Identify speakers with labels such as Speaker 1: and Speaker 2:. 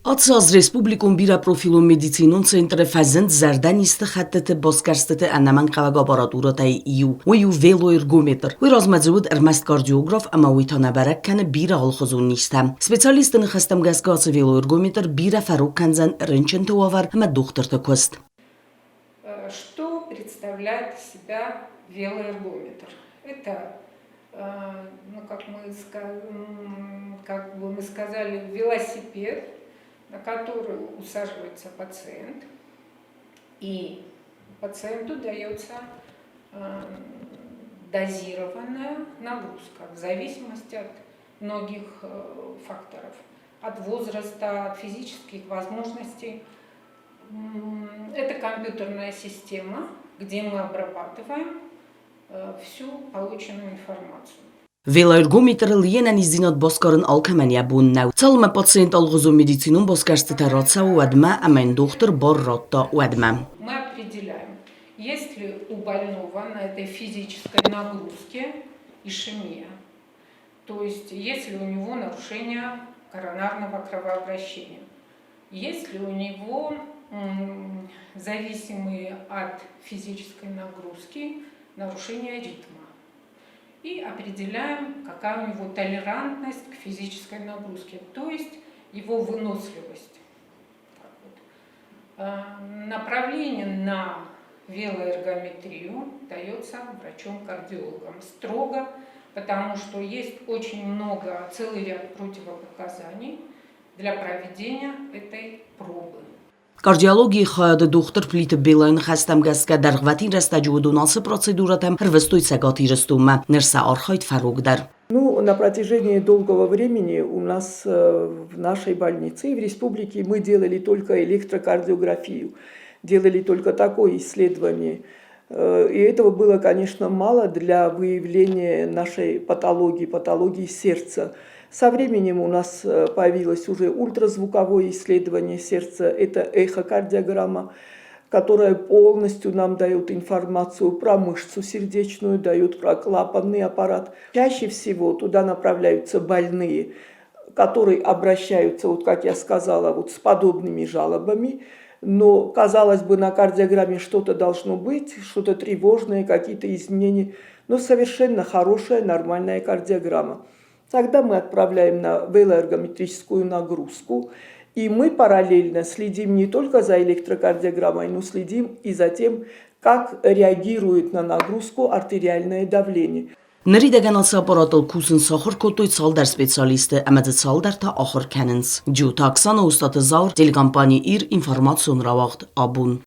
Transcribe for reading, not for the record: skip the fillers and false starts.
Speaker 1: Ацы аз республикон бирӕпрофилон медицинон центры фӕзынд зӕрдӕнизты хӕттыты басгӕрстыты ӕнӕмӕнгхъӕуӕг аппаратурӕтӕй иу. Уый у велоэргометр. Уый размӕ дзы уыд ӕрмӕст кардиограф ӕмӕ уый та нӕ бӕрӕг кӕны бирӕ алыхуызон низтӕ. Специалистты ныхӕстӕм гӕсгӕ ацы велоэргометр бирӕ фӕрог кӕндзӕн рынчынты уавӕр ӕмӕ дохтырты куыст.
Speaker 2: Что представляет из себя велоэргометр? Это, ну, как бы мы сказали, велосипед, на который усаживается пациент, и пациенту дается дозированная нагрузка в зависимости от многих факторов, от возраста, от физических возможностей. Это компьютерная система, где мы обрабатываем всю полученную информацию.
Speaker 1: Велоэргометрыл йе нӕниздзинад басгарын алкӕмӕн йӕ бон нӕу. Цалынмӕ пациент алгъуызон медицинон басгӕрстытӕ рацӕуы, уӕдмӕ ӕмӕ йын дохтыр бар радта, уӕдмӕ.
Speaker 2: Мы определяем, есть ли у больного на этой физической нагрузке ишемия, то есть есть ли у него нарушение коронарного кровообращения, есть ли у него зависимые от физической нагрузки нарушения ритма. И определяем, какая у него толерантность к физической нагрузке, то есть его выносливость. Так вот. Направление на велоэргометрию дается врачом-кардиологом строго, потому что есть очень много, целый ряд противопоказаний для проведения этой пробы.
Speaker 1: Кардиологийы хайады дохтыр Плиты Белайы ныхӕстӕм гӕсгӕ дӕргъвӕтин рӕстӕджы уыдон ацы процедурӕтӕм ӕрвыстой Цӕгат Ирыстонмӕ. Ныр сӕ архайд фӕрогдӕр.
Speaker 3: Ну, на протяжении долгого времени у нас в нашей больнице и в республике мы делали только электрокардиографию, делали только такое исследование. И этого было, конечно, мало для выявления нашей патологии, патологии сердца. Со временем у нас появилось уже ультразвуковое исследование сердца, это эхокардиограмма, которая полностью нам дает информацию про мышцу сердечную, дает про клапанный аппарат. Чаще всего туда направляются больные, которые обращаются, вот как я сказала, вот с подобными жалобами, но, казалось бы, на кардиограмме что-то должно быть, что-то тревожное, какие-то изменения, но совершенно хорошая, нормальная кардиограмма. Тогда мы отправляем на велоэргометрическую нагрузку, и мы параллельно следим не только за электрокардиограммой, но следим и за тем, как реагирует на нагрузку артериальное давление.
Speaker 1: Ныридӕгӕн ацы аппаратыл кусын сахуыр кодтой цалдӕр специалисты ӕмӕ дзы цалдӕр та ахуыр кӕнынц. Джиоты Оксана, Остъаты Зауыр, телекомпани «Ир», информацион рауагъд «Абон».